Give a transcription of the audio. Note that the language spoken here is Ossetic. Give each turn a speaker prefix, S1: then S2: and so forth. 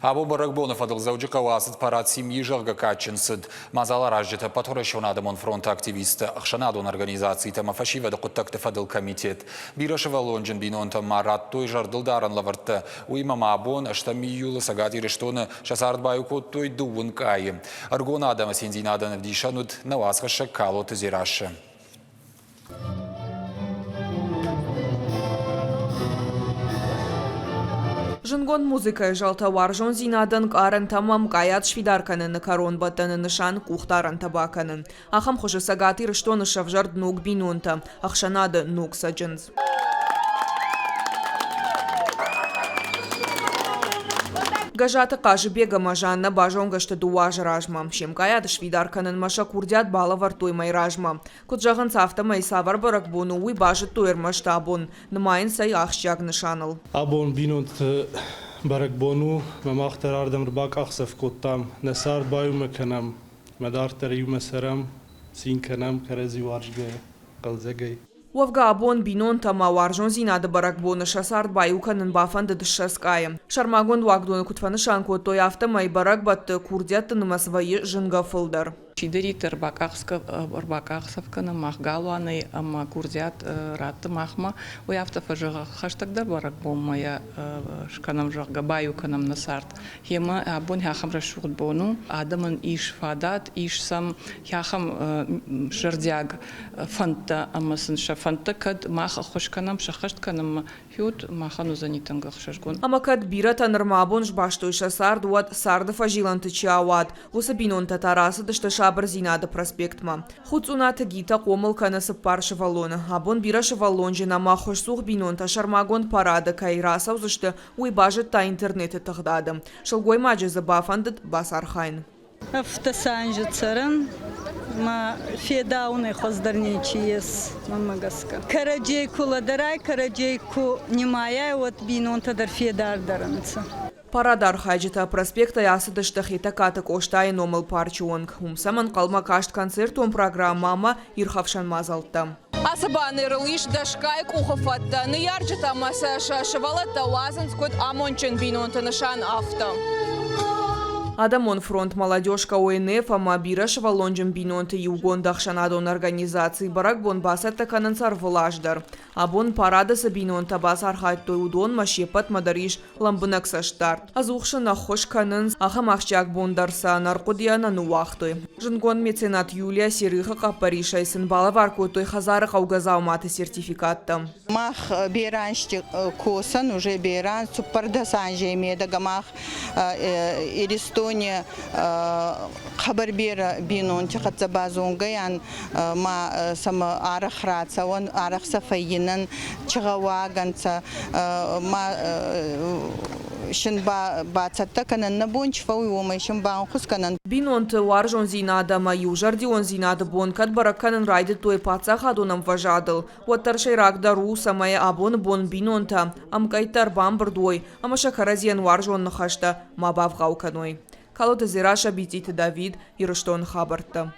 S1: Абон бӕрӕгбоны фӕдыл Дзӕуджыхъӕуы ацыд парад «Семьи», зӕгъгӕ, кадджын цыд. Мадзаларазджытӕ Ӕппӕтуӕрӕсеон адӕмон фронты активисттӕ, ӕхсӕнадон организацитӕ ӕмӕ фӕсивӕды хъуыддӕгты фӕдыл комитет. Бирӕсывӕллонджын бинонтӕн ма радтой зӕрдылдарӕн лӕвӕрттӕ. Уыимӕ ма абон, ӕстӕм июлы Цӕгат Ирыстоны сӕ цард баиу кодтой дыууын къайы. Ӕрыгон адӕмы циндзинадӕн ӕвдисӕн уыд нӕ уацхӕссӕг Калоты Дзерассӕ.
S2: Зындгонд музыкӕйы зӕлтӕ уарзондзинадӕн ӕнкъарӕнтӕ ӕмӕ ӕмкъайад сфидар кӕныны кӕронбӕттӕны нысан къухдарӕнтӕ бакӕнын. Ахӕм хуызы Цӕгат Ирыстоны сӕвзӕрд ног бинонтӕ, ӕхсӕнады ног цӕджындз. Гӕззаты Хъазыбег ӕмӕ Жаннӕ базонгӕ сты дыууӕ азы размӕ. Се мкъайад сфидар кӕнынмӕ сӕ курдиат балӕвӕрдтой мӕй размӕ. Куыд зӕгъынц, афтӕмӕй цавӕр бӕрӕгбон у, уый базыдтой ӕрмӕст абон. Нымайынц ӕй ахсджиаг нысаныл.
S3: Абон бинонты бӕрӕгбон у, ӕмӕ мах дӕр ардӕм ӕрбакъахдзӕф кодтам. Нӕ цард баиумӕ кӕнӕм, ӕмӕ дарддӕр иумӕ цӕрӕм, цин кӕнӕм кӕрӕдзи уарзгӕйӕ, хъӕлдзӕгӕй.
S2: Уӕвгӕ абон бинонтӕ ӕмӕ уарзондзинады бӕрӕгбоны сӕ цард баиу кӕнын бафӕндыд ссӕдз къайы. Сӕрмагонд уагдоны куыд фӕнысан кодтой, афтӕмӕй бӕрӕгбӕтты курдиӕтты нымӕц вӕййы зынгӕ фылдӕр.
S4: Чидӕриддӕр ӕрбакъахдзӕф кӕны мах галуанӕй ӕмӕ курдиат ратты махмӕ, уый афтӕ фӕзӕгъы, хӕстӕгдӕр бӕрӕгбонмӕ йӕ скӕнӕм, зӕгъгӕ, баиу кӕнӕм нӕ цард. Гъемӕ абон ахӕм рӕсугъд бон у, адӕмӕн ис фадат, ис сӕм ахӕм зӕрдиаг фӕндтӕ ӕмӕ сын сӕ фӕндтӕ кӕд мах ӕххуыс кӕнӕм, сӕххӕст кӕнынмӕ, уӕд махӕн уыдзӕни тынг ӕхсызгон.
S2: Ӕмӕ кӕд бирӕтӕ нырма абон сбастой сӕ цард, уӕд царды фӕзилӕнты чи ауад, уыцы бинонтӕ та рацыдысты Сабырдзинады проспектмӕ. Хуцъунаты Гита хъомыл кӕны цыппар сывӕллоны. Абон бирӕсывӕллонджын ӕмӕ ӕххуысцух бинонтӕ сӕрмагонд парады кӕй рацӕудзысты, уый базыдта интернеты тыгъдады. Сылгоймаджы дзы бафӕндыд бацархайын.
S5: Ӕфтӕсанжы цӕрӕн ма федауынӕй хуӕздӕр нечи ес, мӕнмӕ гӕсгӕ. Кӕрӕдзей ку лӕдӕрай, кӕрӕдзей ку нимайай, уӕд бийнонтӕ дӕр федардӕр ӕнцӕ.
S2: Парады архайджытӕ проспектӕй ацыдысты Хетӕгкаты Къостайы номыл парчы онг. Уым сӕм ӕнхъӕлмӕ каст концертон программӕ ӕмӕ ирхӕфсӕн мадзӕлттӕ.
S6: Ацы баннерыл ис дӕсгай къухы фӕдтӕ. Ныййарджытӕ ӕмӕ сӕ сӕ сывӕллӕттӕ уадзынц куыд амондджын бинонты нысан, афтӕ.
S2: Адӕмон фронт «Молодежка ОНФ» ӕмӕ бирӕсывӕллонджын бинонты иугонд ӕхсӕнадон организаци бӕрӕгбон бацӕттӕ кӕнынц ӕрвылаз дӕр. Абон парады цы бинонтӕ бацархайдтой, уыдонмӕ се ппӕтмӕ дӕр ис лӕмбынӕг цӕстдард. Ӕдзух сын ӕххуыс кӕнынц, ахӕм ахсджиаг бон дӕр сӕ ӕнӕрхъуыдыйӕ нӕ ныууагътой. Зындгонд меценат Юлия Серыхы хъӕппӕрисӕй сын балӕвар кодтой хӕдзары хъӕугӕ дзауматы сертификаттӕ.
S7: Мах берӕ ӕнзти косӕн, уже берӕ цуппӕрдӕс анзей медӕгӕ мах Иристони хъӕбӕр берӕ бийнонти хӕццӕ базонгӕ ан, ма сӕмӕ арӕх рацӕуӕн, арӕх сӕ фӕййинӕн, чи гъӕуагӕ нцӕ, ма син бацӕттӕ кӕнӕн нӕ бон чи фӕууй, уомӕй син банхус кӕнӕн.
S2: Бинонты уарзондзинад ӕмӕ иузӕрдиондзинады бон кӕд бӕрӕг кӕнын райдыдтой паддзахадон ӕмвӕзадыл, уӕддӕр сӕйрагдӕр у, цӕмӕй абоны бон бинонтӕ, ӕмкъӕйттӕ ӕрбамбырд уой ӕмӕ сӕ кӕрӕдзийӕн уарзон ныхӕстӕ ма бавгъау кӕной. Калоты Дзерассӕ, Битъиты Давид, Ирыстоны хабӕрттӕ.